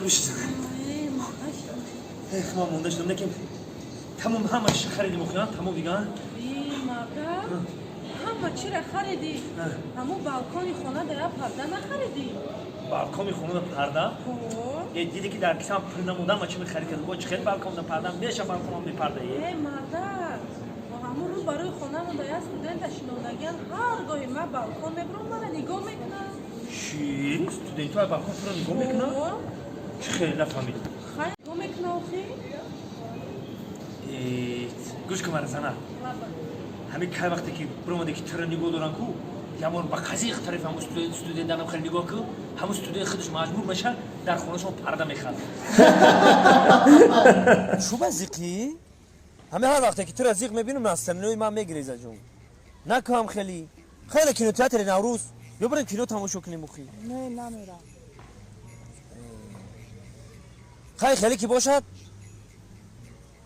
Бишин. Эх, ман монда шудам, лекин тамом ҳама чиша харидим охиран, тамом дига. Мага, ҳама чира харидӣ, ҳамун балкони хона да як парда нахаридӣ? Балкони хона парда? Е, диди ки дар кисам пул намонда, ма чи мехарид кардам? Бо чи хел балкон да парда меша, балконам бепарда е? Э, мардак, ҳамун рӯз барои хонамон да як студента шинондагиан, ҳар гоҳи ман балкон мебурам, мара нигоҳ мекунам. Чи, студентҳо аз балкон туро нигоҳ мекунанд? Чи хел, нафаҳмидам. Хай, нигоҳ мекуна охи. Гӯш кун мара, зана. Ҳамин кай вақте ки биромаде ки туро нигоҳ доранд ку, ябор ба қазиқ тарафи ҳамун студентанам хеле нигоҳ ку, ҳамун студент худаш маҷбур меша, дар хонашон парда мехарад. Шуба зиқӣ? Ҳамин ҳар вақте ки туро зиқ мебинам, настроение ман мегиреза ҷон. Накунам хеле. Хеле кинотеатри Наврӯз. Ё барем кино тамошо кунем охи. Не, намерам. Хай, хеле ки бошад,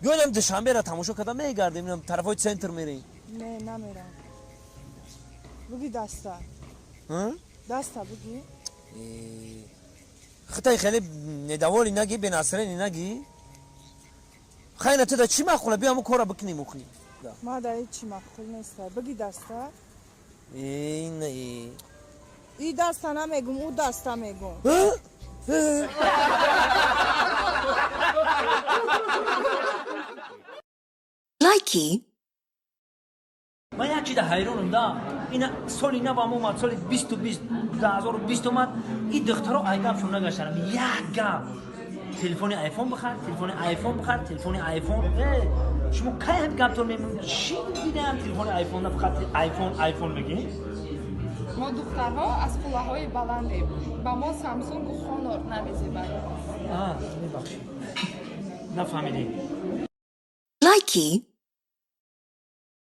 биёдем Душанберо тамошо карда мегардем, тарафҳои центр мерем. Не, намерам. Буги даста. Даста буги. Хитай хеле недовольный наги, бенастроение наги. Хайна, туда чӣ маъқула, биё ҳамун корро бикунем охи. Ма да ҳечи маъқул неста. Буги даста. Не. И даста намегум, ӯ даста мегум. Likey. Ман як чиза ҳайронам да, ина соли навам омад, соли 2020, 2020 омад, и духтаро ай гапшон нагаштанам, як гап: телефони айфон бихар, телефони айфон бихар, телефони айфон. Шумо кай ҳам гаптон мемонед? Чӣ дидам, телефони айфон, фақат айфон, айфон мегӣ. Мо духтарҳо аз қуллаҳои баландем, ба мо Самсунгу Хонор намезебад. Мебахшед, нафаҳмидем. Likey.